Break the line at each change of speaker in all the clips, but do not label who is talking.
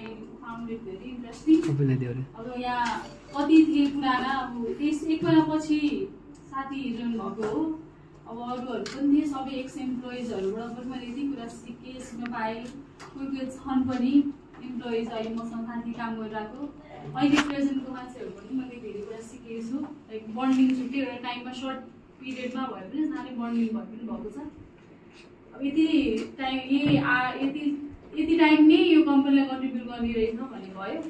I found it very interesting. अब यहाँ कति थिए पुराना अब त्यस एक महिनापछि साथी जोइन भएको हो अब अरूहरू पनि थिए सबै एक्स एम्प्लोइजहरूबाट पनि मैले यति कुरा सिकेँ सिक्न पाएँ कोही छन् पनि इम्प्लोइज अहिले मसँग साथी काम गरिरहेको अहिले प्रेजेन्टको मान्छेहरूबाट पनि मैले धेरै कुरा सिकेको छु लाइक बन्डिङ छुट्टै एउटा टाइममा सर्ट पिरियडमा भए पनि साह्रै बन्डिङ भए पनि भएको छ अब यति टाइम नै यो कम्पनीलाई कन्ट्रिब्युट गर्ने रहेछ भन्ने भयो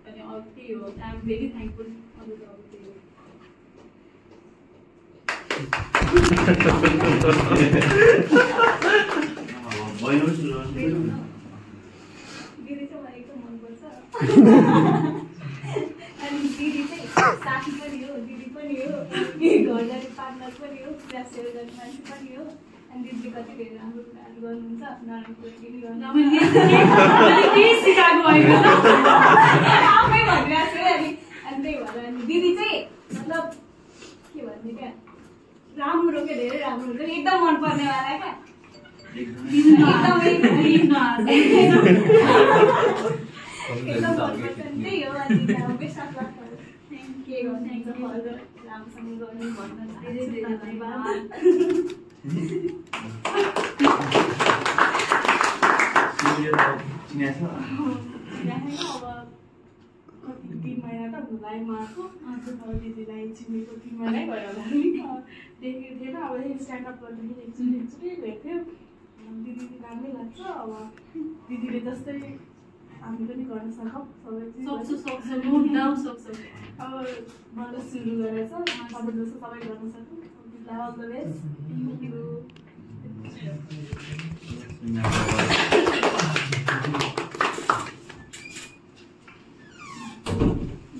अनि अब त्यही हो आई एम भेरी थ्याङ्कफुल अरू त अब त्यही हो
दिदी चाहिँ मलाई एकदम मनपर्छ अनि दिदी चाहिँ साथी पनि हो दिदी पनि हो घर जाने पार्टनर पनि हो क्लासहरू जाने मान्छे पनि हो अनि दिदीले कति धेरै राम्रो कुराहरू गर्नुहुन्छ नराम्रो कुरा केही आफै भनिरहेको छु अनि त्यही भएर अनि दिदी चाहिँ मतलब के भन्ने क्या राम्रो क्या धेरै राम्रो हुन्छ नि एकदम मनपर्नेवाला क्या एकदम मनपर्छ त्यही हो अनि अब बेस्ट अफ लक के गर्नुहुन्छ फर्दर राम्रोसँग गर्नु भन्न धेरै धेरै धन्यवाद
अब कति 3 महिना त लाइभमा आएको अन्त दिदीलाई चिनेको 3 महिनै भयो होला नि देखेको थिएन अब स्ट्यान्डअप गर्दाखेरि एकचोटि भेट्थ्यो दिदी राम्रै लाग्छ अब दिदीले जस्तै हामी पनि गर्न सकौँ सबै चिज अब मलाई सुरु गरेछ अब जस्तो सबै गर्न सकौँ all the best thank you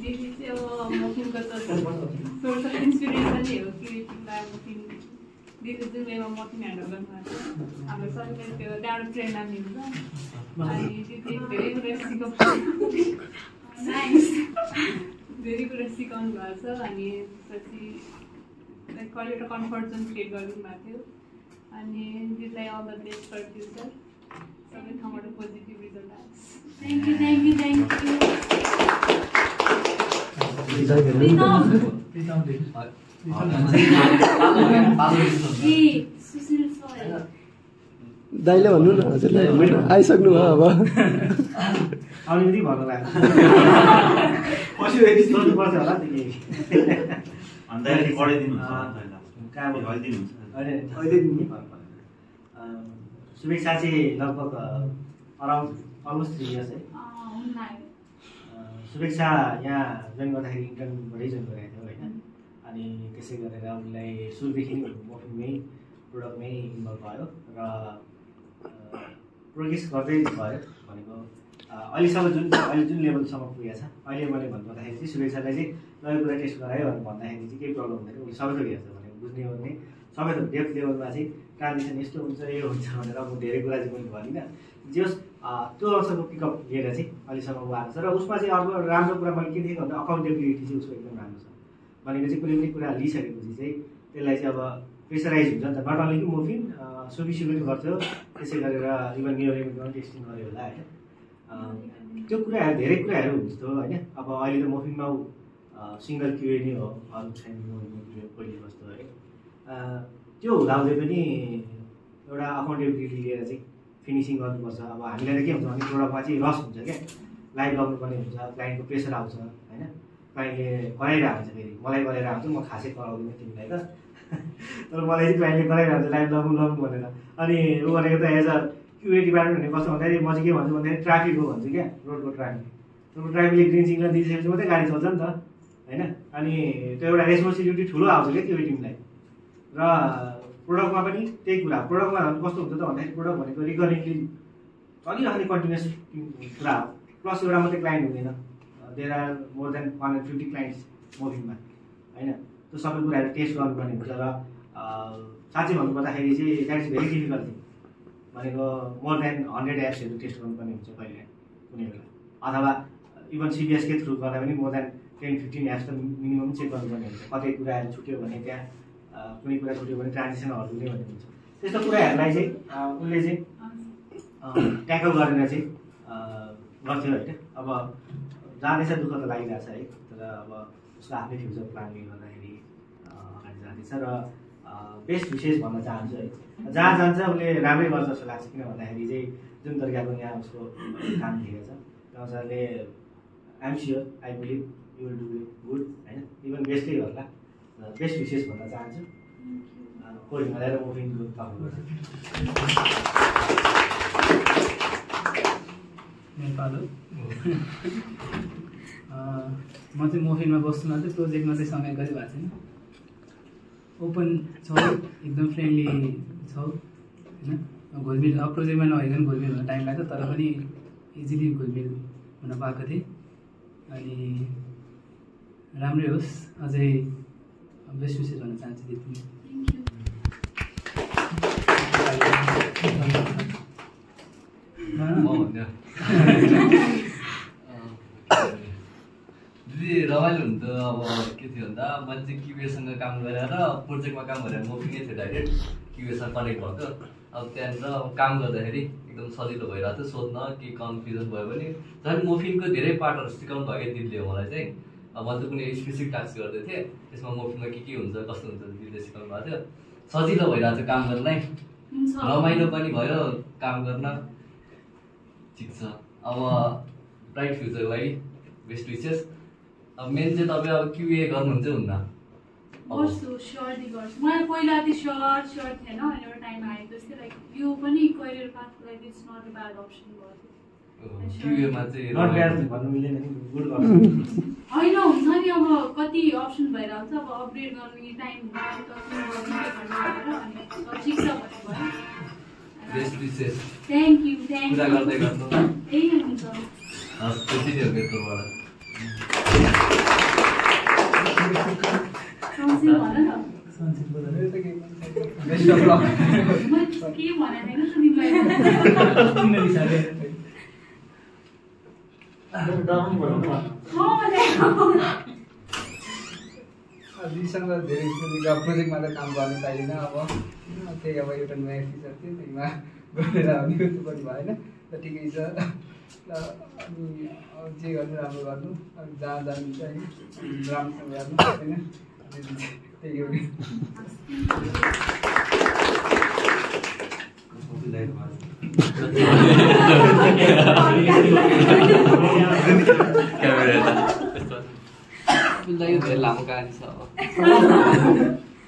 दिदी चाहिँ अब मफिनको त सोर्स अफ इन्सपिरेसनै हो क्रिएटिभलाई मफिन दिदी जुन बेलामा मफिन ह्यान्डल गर्नुभएको छ हाम्रो सबैले त्यो त्यहाँबाट प्रेरणा मिल्छ अनि दिदी धेरै कुरा सिकाउनु नाइस धेरै कुरा सिकाउनु भएको छ अनि त्यसपछि लाइक कहिले एउटा कम्फर्ट जोन क्रिएट गरिदिनु भएको थियो अनि दिदीलाई all the best for future सबै ठाउँबाट पोजिटिभ रिजल्ट आओस्
थ्याङ्क यू सुशील सर
दाइले भन्नु न हजुरलाई आइसक्नु भयो अब
आउने पनि भन्नु लाग्यो पछि यति सोच्नुपर्छ होला नि
अन्त पढाइदिनु कहाँ भइदिनु हुन्छ
अहिले अहिले नि शुभेच्छा चाहिँ लगभग अराउन्ड अलमोस्ट 3 इयर्स है शुभेच्छा यहाँ जोइन गर्दाखेरि इन्टर्नबाटै जोइन गरेको थियो होइन अनि त्यसै गरेर उनलाई सुरुदेखि नै मफिनमै प्रोडक्टमै इन्भल्भ भयो र प्रोग्रेस गर्दै भयो भनेको अहिलेसम्म अहिले जुन लेभलसम्म पुगेको छ अहिले मैले भन्नुपर्दाखेरि चाहिँ शुभेच्छालाई चाहिँ नयाँ कुरा टेस्ट गरायो भनेर भन्दाखेरि चाहिँ केही प्रब्लम हुँदैन उसले सबै थोक हेर्छ भनेको बुझ्ने हो भने सबै थोक डेप्थ लेभलमा चाहिँ ट्रान्जेक्सन यस्तो हुन्छ यो हुन्छ भनेर म धेरै कुरा चाहिँ पनि भनिनँ जे होस् त्यो अनुसारको पिकअप लिएर चाहिँ अहिलेसम्म ऊ आएको छ र उसमा चाहिँ अर्को राम्रो कुरा मैले के देखेँ भन्दा अकाउन्टेबिलिटी चाहिँ उसको एकदम राम्रो छ भनेको चाहिँ कुनै पनि कुरा लिइसकेपछि चाहिँ त्यसलाई चाहिँ अब प्रेसराइज हुन्छ नि त नट अन्ली कि मफिन सुबिसी पनि गर्थ्यो त्यसै गरेर इभन न्युरोलिमिटमा टेस्टिङ गऱ्यो होला होइन त्यो कुराहरू धेरै कुराहरू हुन्छ जस्तो होइन अब अहिले त मफिनमा सिङ्गल क्युए नै हो अरू छैन पहिले जस्तो है त्यो हुँदाहुँदै पनि एउटा अकाउन्टेबिलिटी लिएर चाहिँ फिनिसिङ गर्नुपर्छ अब हामीलाई त के हुन्छ भने प्रोडक्टमा चाहिँ रस हुन्छ क्या लाइभ गर्नुपर्ने हुन्छ क्लाइन्टको प्रेसर आउँछ होइन क्लाइन्टले कराइरहेको हुन्छ फेरि मलाई गरेर आउँछ म खासै कराउँदिनँ तिमीलाई त तर मलाई चाहिँ क्लाइन्टले कराइरहेको हुन्छ लाइभ लगौँ भनेर अनि ऊ भनेको त एज अ क्युए डिपार्टमेन्ट भने कस्तो भन्दाखेरि म चाहिँ के भन्छु भन्दाखेरि ट्राफिक हो भन्छु क्या रोडको ट्राफिकले ग्रिन सिग्नल दिइसकेपछि मात्रै गाडी चल्छ नि त होइन अनि त्यो एउटा रेस्पोन्सिबिलिटी ठुलो आउँछ क्या क्युए टिमलाई र प्रोडक्टमा पनि त्यही कुरा प्रोडक्टमा कस्तो हुन्छ त भन्दाखेरि प्रोडक्ट भनेको रिकरिङली चलिरहने कन्टिन्युस कुरा हो प्लस एउटा मात्रै क्लाइन्ट हुँदैन there are more than 150 clients मफिनमा होइन त्यो सबै कुराहरू टेस्ट गर्नुपर्ने हुन्छ र साँच्चै भन्नुपर्दाखेरि चाहिँ that is very difficult thing भनेको मोर देन 100 एप्सहरू टेस्ट गर्नुपर्ने हुन्छ कहिले कुनै बेला अथवा इभन सिबिएसकै थ्रु गर्दा पनि मोर देन 10-15 एप्स त मिनिमम चेक गर्नुपर्ने हुन्छ कतै कुराहरू छुट्यो भने त्यहाँ कुनै कुरा छुट्यो भने ट्रान्जेक्सन हल्ने भन्ने हुन्छ त्यस्तो कुराहरूलाई चाहिँ उनले चाहिँ ट्याकल गरेर चाहिँ गर्थ्यो होइन। अब जाँदैछ दुःख त लागिरहेछ है, तर अब उसको आफ्नै फ्युचर प्लानले गर्दाखेरि अगाडि जाँदैछ र बेस्ट विशेष भन्न चाहन्छु है। जहाँ जान्छ उसले राम्रै गर्छ जस्तो लाग्छ, किन भन्दाखेरि चाहिँ जुन तरिकाको यहाँ उसको काम देखेको छ उहाँले I'm sure I believe you will do good होइन, इभन बेस्टै होला। बेस्ट विशेष भन्न चाहन्छु। कोही हिमालय र मुभिङको तपाईँको
नेपाल हो। म चाहिँ मोफिनमा बस्नुमा चाहिँ प्रोजेक्टमा चाहिँ सँगै गरिरहेको छैन। ओपन छौँ, एकदम फ्रेन्डली छौँ होइन। घुलमिल अब प्रोजेक्टमा नभइकन घुलमिल हुन टाइम लाग्छ, तर पनि इजिली घुलमिल हुन पाएको थिएँ। अनि राम्रै होस्, अझै बेस्ट विशेष भन्न चाहन्छु त्यति।
दिदी रमाइलो हुन्थ्यो। अब के थियो भन्दा मैले चाहिँ क्युएसँग काम गरेर प्रोजेक्टमा काम गरेर मोफिङै थियो, डाइरेक्ट क्युएसँग कनेक्ट भएको। अब त्यहाँनिर काम गर्दाखेरि एकदम सजिलो भइरहेको थियो, सोध्न के कन्फ्युजन भयो भने झन् मोफिङको धेरै पार्टहरू सिकाउनु भयो क्या दिदीले मलाई चाहिँ। अब मैले कुनै स्पेसिफिक टास्क गर्दै थिएँ, त्यसमा मोफिङमा के हुन्छ कस्तो हुन्छ दिदीले सिकाउनु भएको थियो। सजिलो भइरहेको थियो काम गर्नै, रमाइलो पनि भयो काम गर्न। ठिक छ, अब ब्राइट फ्युचरको लागि बेस्ट विशेष। अब मेन चाहिँ तपाईँ अब क्युए गर्नुहुन्छ हुन्न?
गर्छु, स्योरली गर्छु। मलाई पहिला त्यो स्योर थिएन, अनि एउटा टाइम आएको थियो लाइक यो पनि करियर पाथको लागि it's not a bad option भयो।
क्युएमा चाहिँ
नट ब्याड भन्नु मिलेन नि, गुड गर्नु
होइन। हुन्छ नि अब कति अप्सन भइरहेको छ, अब अपग्रेड गर्नु टाइम भयो त ठिक छ भने भयो।
बेस्ट विशेष।
थ्याङ्क यू
कुरा गर्दै गर्नु।
ए हुन्छ,
हस् त्यति नै हो मेरोबाट।
सन्चै भन न।
Best of lock.
मैले के भनेको छैन त तिमीलाई।
दिदीसँग धेरै प्रोजेक्टमा त काम गर्न पाइँदैन। अब त्यही अब एउटा नयाँ फिचर थियो, त्यहीमा गरेर पनि पनि भएन, त ठिकै छ। अनि जे गर्नु राम्रो गर्नु, अनि जहाँ जानुहुन्छ होइन राम्रोसँग गर्नु होइन, त्यही हो नि।
धेरै लामो कहानी छ।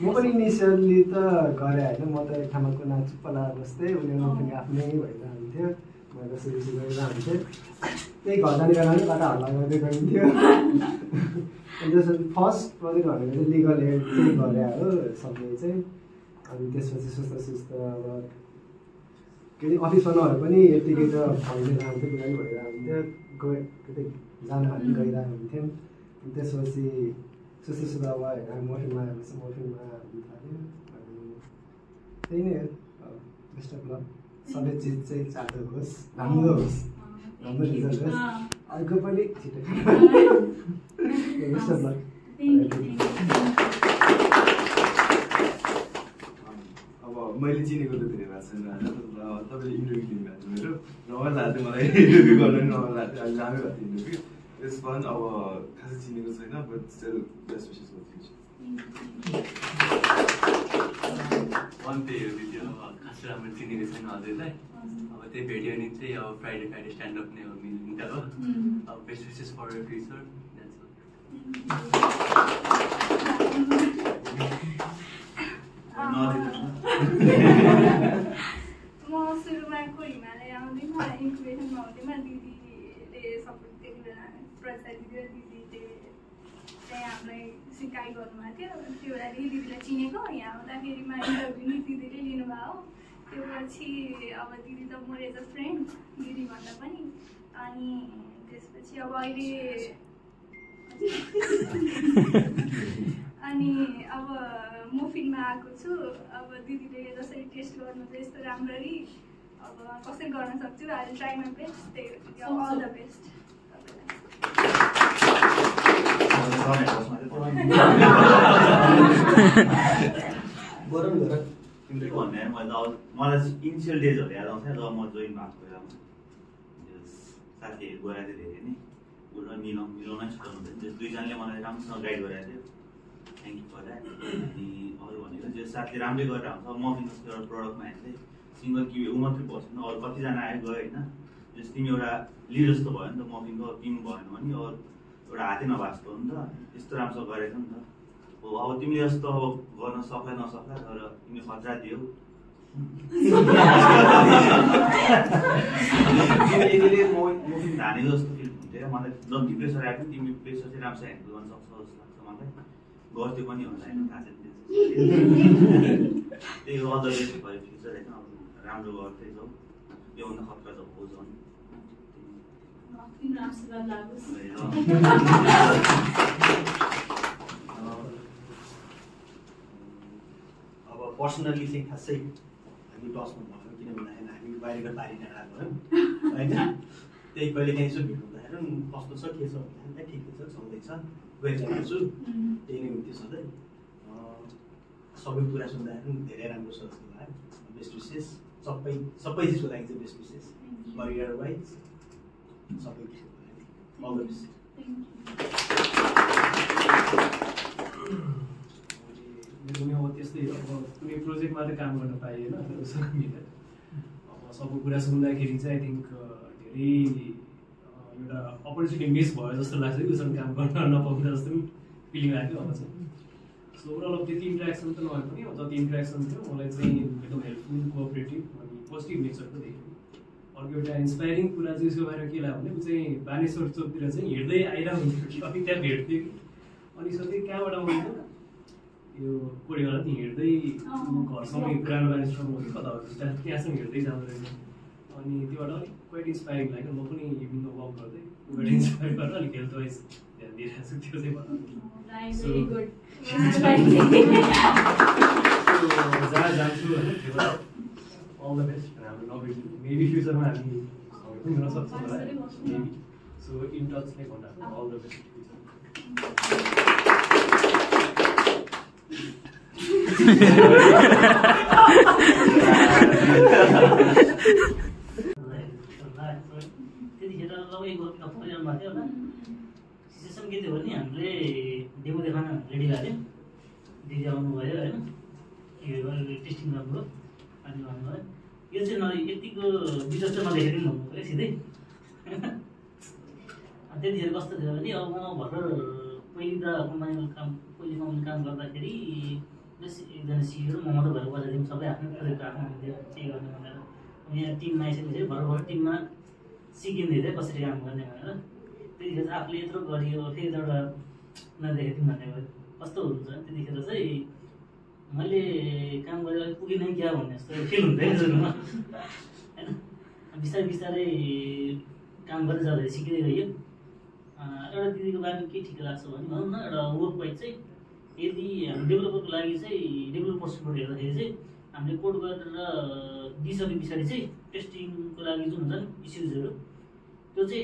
म पनि इनिसियल्ली त गरेँ होइन, म त एक ठाउँमा कुना चुप्प लगाएर बस्थेँ, उसले पनि आफ्नै भइरहेको हुन्थ्यो, मैले त सुरु गरिरहेको हुन्थेँ। त्यही घर जाने बेला पनि बाटो हल्ला गर्दै गइन्थ्यो। अनि त्यसपछि फर्स्ट प्रोजेक्ट भनेको चाहिँ लिगल एड चाहिँ गरे हो सबै चाहिँ। अनि त्यसपछि सुस्त अब के अरे अफिसमा नभए पनि यत्तिकै त फैलिएर आउँथ्यो, कुरा पनि भइरहेको हुन्थ्यो, कतै जान पनि गइरहेको हुन्थ्यौँ। अनि त्यसपछि सुस्त अब मोफिङमा आएपछि मोफिङमा हुन थाल्यो। अनि त्यही नै हो, बेस्ट अफ लक। सबै चिज चाहिँ चाँडो होस्, राम्रो होस्, राम्रो रिजल्ट होस्, अर्को पनि छिटो। Best of lock.
अब मैले चिनेको त धेरै भएको छैन होइन, तपाईँले इन्टरभ्यू दिनुभएको थियो मेरो, रमाइलो लाग्थ्यो मलाई इन्टरभ्यू गर्नु पनि रमाइलो लाग्थ्यो। अहिले राम्रै भएको थियो इन्टरभ्यू, त्यसमा पनि अब खासै चिनेको छैन, बट स्टिल बेस्ट विशेष फर फ्युचर।
त्यही हो दिदी, अब खासै राम्रो चिनेको छैन हजुरलाई। अब त्यही भेट्यो भने चाहिँ अब फ्राइडे स्ट्यान्डअप नै हो मिल्ने त हो। अब बेस्ट विशेष फर यर फ्युचर।
म सुरुमा हिमालय आउँदै मलाई इन्सपिरेसनमा हुँदैमा दिदीले सपोर्ट दिएको बेला प्रसाद दिदी र दिदीले चाहिँ हामीलाई सिकाइ गर्नुभएको थियो। त्यो बेला दिदीलाई चिनेको, यहाँ आउँदाखेरिमा इन्टरभ्यू नि दिदीले लिनुभयो। त्यो पछि अब दिदी त मोर एज अ फ्रेन्ड दिदी भन्दा पनि। अनि त्यसपछि अब अहिले अनि अब मोफिङमा आएको छु। अब दिदीले जसरी टेस्ट गर्नुहुन्छ यस्तो राम्ररी अब कसरी गर्न सक्छु, I will try my best. त्यही हो, अल द बेस्ट।
मलाई इनिसियल डेजहरू याद आउँछ जब म जोइन भएको बेलामा साथीहरू गएर थियो धेरै नै उसलाई मिलाउनै छुट्याउनु हुँदैन त्यो दुईजनाले मलाई राम्रोसँग गाइड गराएको थियो थ्याङ्क यू फर द्याट अनि अरू भनेको त्यो साथीले राम्रै गरेर हुन्छ मफिन जस्तो एउटा प्रडक्टमा हेर्ने चाहिँ सिङ्गल किवी ऊ मात्रै बस्दैन अरू कतिजना आयो गयो होइन जस्तो तिमी एउटा लिड जस्तो भयो नि त मफिनको टिम भएन भने अरू एउटा हातै नभास्तो हो नि त त्यस्तो राम्रोसँग गरेको नि त हो अब तिमीले जस्तो अब गर्न सक्ला नसक्ला तर तिमी खतरा दियौ धानेको जस्तो फिल हुन्थ्यो मलाई जति प्रेसर आयो पनि तिमी प्रेसर चाहिँ राम्रोसँग ह्यान्डल गर्न सक्छौ जस्तो लाग्छ मलाई गर्थ्यो पनि होला होइन थाहा छैन त्यही हो अदर बेस्ट भयो फ्युचर होइन अब राम्रो गर्दै जाउँ योभन्दा खतरा त हो झन्
अब पर्सनली चाहिँ खासै हामी टचमा भएन किन भन्दाखेरि हामी बाहिरको बारी डाँडा भयौँ होइन त्यही कहिले काहीँ यसो भेट हुँदाखेरि कस्तो छ के छ भन्दाखेरि ठिकै छ चल्दैछ गइरहेको छु त्यही नै हुन्थ्यो सधैँ सबै कुरा सुन्दाखेरि धेरै राम्रो छ जस्तो लाग्यो बेस्ट विशेष सबै चिजको लागि चाहिँ बेस्ट विशेष करियर वाइज सबै चिजको लागि अल द बेस्ट
मेरो अब त्यस्तै अब कुनै प्रोजेक्टमा त काम गर्न पाइएन अब सबै कुरा सुन्दाखेरि चाहिँ आई थिङ्क धेरै एउटा अपर्च्युनिटी मिस भयो जस्तो लाग्छ कि उसँग काम गर्न नपाउँदा जस्तो पनि फिलिङ लाग्यो अब चाहिँ सो ओभरअल अब त्यति इन्ट्रेक्सन त नभए पनि जति इन्ट्रेक्सन थियो मलाई चाहिँ एकदम हेल्पफुल कोअपरेटिभ अनि पोजिटिभ नेचरको देख्यो अर्को एउटा इन्सपायरिङ कुरा चाहिँ यसो भएर के लाग्यो भने ऊ चाहिँ बानेश्वर चोकतिर चाहिँ हिँड्दै आइरहेको हुन्थ्यो कि अनि त्यहाँ भेट्थ्यो कि अनि सोधेँ कहाँबाट आउँथ्यो यो कोडेवाला चाहिँ हिँड्दै घरसँगै ग्रान्ड बानेश्वर हो कि कता हो त्यहाँसम्म हिँड्दै जाँदो रहेछ अनि त्योबाट अलिक क्वाइट इन्सपायरिङ लाग्यो म पनि इभिनिङमा वक गर्दै उबाट इन्सपायर गरेर अलिक हेल्थ वाइज ध्यान दिइरहेको छु त्यो चाहिँ जहाँ जान्छु होइन त्योबाट अल द बेस्ट हाम्रो नबिग्रिनु मेबी फ्युचरमा हामी हुन सक्छौँ होला मेबी सो इन टच नै भन्दा अल द बेस्ट
त्यतिखेर लगेको परिवारमा थियो होला सिचुएसन के थियो भने हामीले डेमो देखाउन रेडी भएको थियौँ दिदी आउनुभयो होइन टेस्टिङ गर्नुभयो अनि भन्नुभयो यो चाहिँ यतिको बिजनेस चाहिँ नदेखेर पनि भन्नुभयो सिधै त्यतिखेर कस्तो थियो भने अब म भर्खर पहिले त कम्पनीमा काम गर्दाखेरि एकजना सिइओ म मात्रै भएर बसेको थियौँ सबै आफ्नो प्रोजेक्ट आफ्नो हुन्थ्यो के गर्ने भनेर यहाँ टिममा आइसकेपछि भर्खर टिममा सिकिँदै थियो कसरी काम गर्ने भनेर त्यतिखेर चाहिँ आफूले यत्रो गरियो फेरि एउटा नदेखेको थियौँ भन्ने भयो कस्तो हुन्छ त्यतिखेर चाहिँ मैले काम गरेर अलिक पुगेन क्या भन्ने जस्तो फिल हुन्थ्यो नि सुरुमा होइन बिस्तारै बिस्तारै काम गर्दै जाँदाखेरि सिकिँदै गयो एउटा दिदीको बारेमा के ठिक लाग्छ भने भनौँ न एउटा वर्क वाइज चाहिँ यदि हामी डेभलपरको लागि चाहिँ डेभलपर पर्सनबाट हेर्दाखेरि चाहिँ हामीले कोड गरेर दिइसके पछाडि चाहिँ टेस्टिङको लागि जुन हुन्छ नि इस्युजहरू त्यो चाहिँ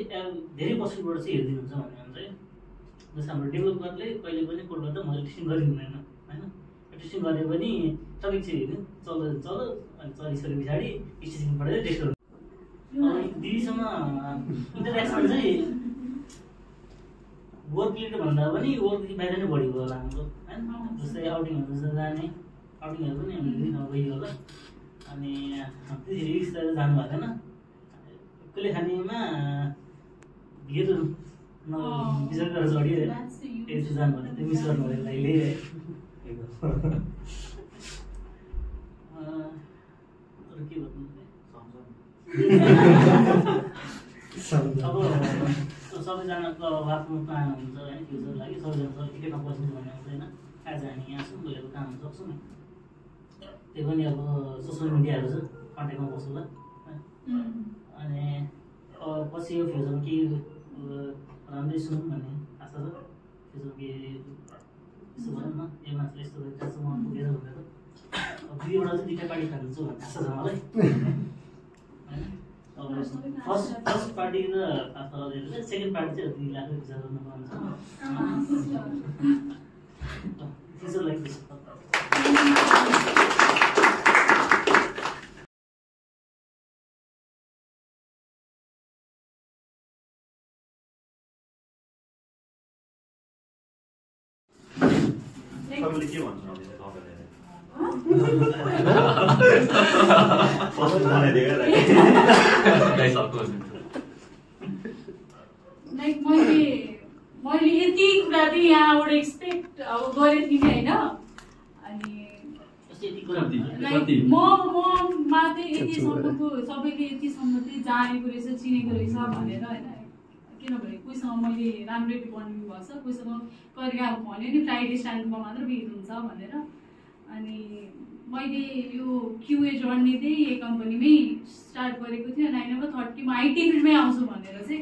धेरै पर्सेन्टबाट चाहिँ हेरिदिनुहुन्छ भन्ने हुन्छ है जस्तो हाम्रो डेभलपरले कहिले पनि कोड गर्दा मैले टेस्टिङ गरिदिँदैन होइन टेस्टिङ गरे पनि टपिक चाहिँ हेर्नु चल्छ अनि चलिसके पछाडि स्टेसन पढेर टेस्ट गर्नु दिदीसँग इन्टरेक्सन चाहिँ वर्क रिलेटेड भन्दा पनि वर्कदेखि बाहिर नै बढी भयो होला हाम्रो होइन जस्तै आउटिङहरू जाने आउटिङहरू पनि हामी दिदीसँग गइयो होला अनि त्यसरी बिस्तारै जानु भएको थिएन कहिले खानेमा भिड विचार गरेर चढ्यो होइन त्यसरी जानु भने त्यो मिस गर्नु भयो अहिले अरू के भन्नु अब सबैजनाको अब आफ्नो प्लान हुन्छ होइन फ्युचर लागि सबैजना टिकटमा बस्नु भन्ने हुँदैन आज हामी यहाँ छौँ भोलिको काम हुन सक्छौँ त्यो पनि अब सोसियल मिडियाहरू छ कन्ट्याक्टमा बस्छु ल अनि पछि यो फ्युचरमा के राम्रै सुनौँ भन्ने आशा छ फ्युचरमा के यसो भनौँ न यो मात्र यस्तो गरिरहेको म पुगेर भनेर अब दुईवटा चाहिँ दुईवटा पार्टी खान्छु भन्ने आशा छ मलाई होइन फर्स्ट पार्टी र सेकेन्ड पार्टी चाहिँ 2 लाख विचार गर्नु पर्छ
तपाईँले के भन्नुहुन्छ
लाइक मैले यति कुरा चाहिँ यहाँबाट एक्सपेक्ट अब गरेको थिएँ होइन अनि लाइक ममा चाहिँ यतिसम्मको सबैले यतिसम्म चाहिँ जानेको रहेछ चिनेको रहेछ भनेर होइन किनभने कोहीसँग मैले राम्रै बन्डिङ भएको छ कोहीसँग कहिले अब भन्यो नि फ्राइडे स्ट्यान्डमा मात्र भेट हुन्छ भनेर अनि मैले यो क्युए जर्नी चाहिँ यही कम्पनीमै स्टार्ट गरेको थिएँ अनि आई नेभर थट कि म आइटी फिल्डमै आउँछु भनेर चाहिँ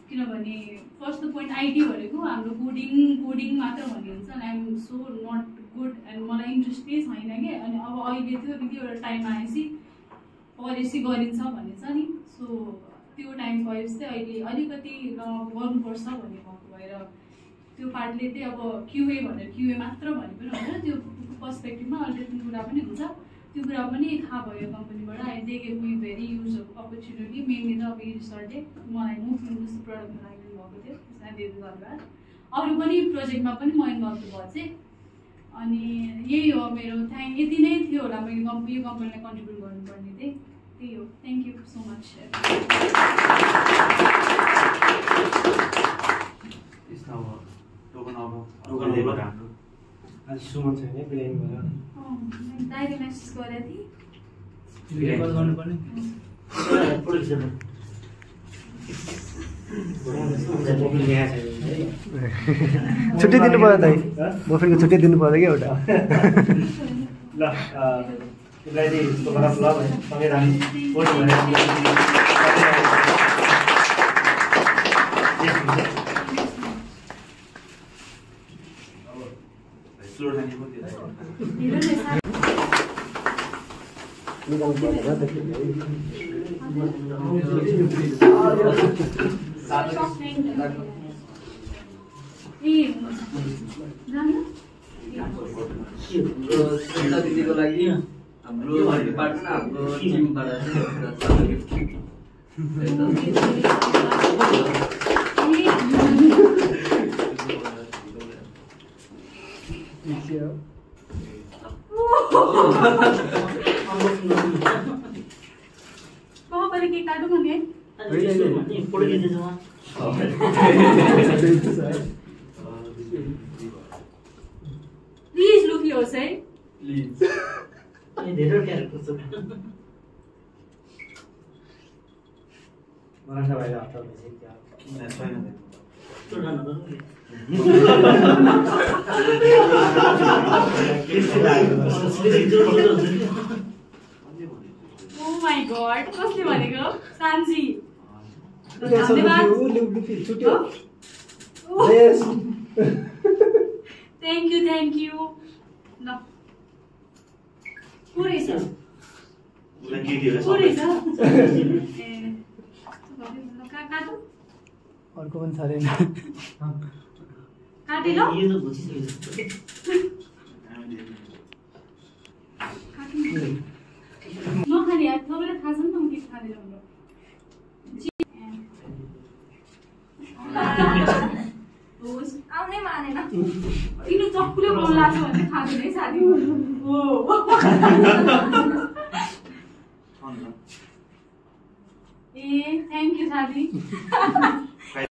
किनभने फर्स्ट पोइन्ट आइटी भनेको हाम्रो कोडिङ मात्र भन्ने हुन्छ अनि I'm so not good and मलाई इन्ट्रेस्टै छैन कि अनि अब अहिले त्यो एउटा टाइम आएपछि परेपछि गरिन्छ भन्ने छ नि सो त्यो टाइम गएपछि चाहिँ अहिले अलिकति गर्नुपर्छ भन्ने भएको भएर त्यो पार्टले चाहिँ अब क्युए भनेर क्युए मात्र भने पनि होइन त्यो पर्सपेक्टिभमा अलिकति कुरा पनि हुन्छ त्यो कुरा पनि थाहा भयो कम्पनीबाट and they gave me very use opportunity mainly त अब यो सरले मलाई मुभ जस्तो प्रडक्टमा लागिदिनु भएको थियो त्यसमा धेरै धन्यवाद अरू पनि प्रोजेक्टमा पनि म इन्भल्भ भएको चाहिँ अनि यही हो मेरो यति नै थियो होला मैले यो कम्पनीलाई कन्ट्रिब्युट गर्नुपर्ने चाहिँ त्यही हो thank you so much
Suman छैन बिरामी भयो
दाइले मेसेज गरेको थिएँ
भिडियो कल गर्नुपर्ने
छुट्टी दिनु पर्यो दाइ बोयफ्रेन्डको छुट्टी दिनु पर्यो कि एउटा
ल त्यसलाई चाहिँ यस्तो गरौँ ल भने सँगै जानु फोटो भनेर
दिदीको लागि हाम्रो डिपार्टमेन्ट हाम्रो टिमबाट
के काटौँ भने प्लिज लुक योर्स है
प्लिज धेरै क्यारेक्टर छ
मराठा भाइले हप्ता भएपछि छैन
ओ माय गॉड कसले भनेको सान्जी थ्याङ्क यू ल को रहेछ काटो
अर्को पनि छैन
काटेर नखाने यार तपाईँलाई थाहा छ नि त म के खाँदैन
आउनै मानेन
तिम्रो चक्कुले मन लाग्छ भने खाँदैन है साथी हो ए थ्याङ्क यू साथी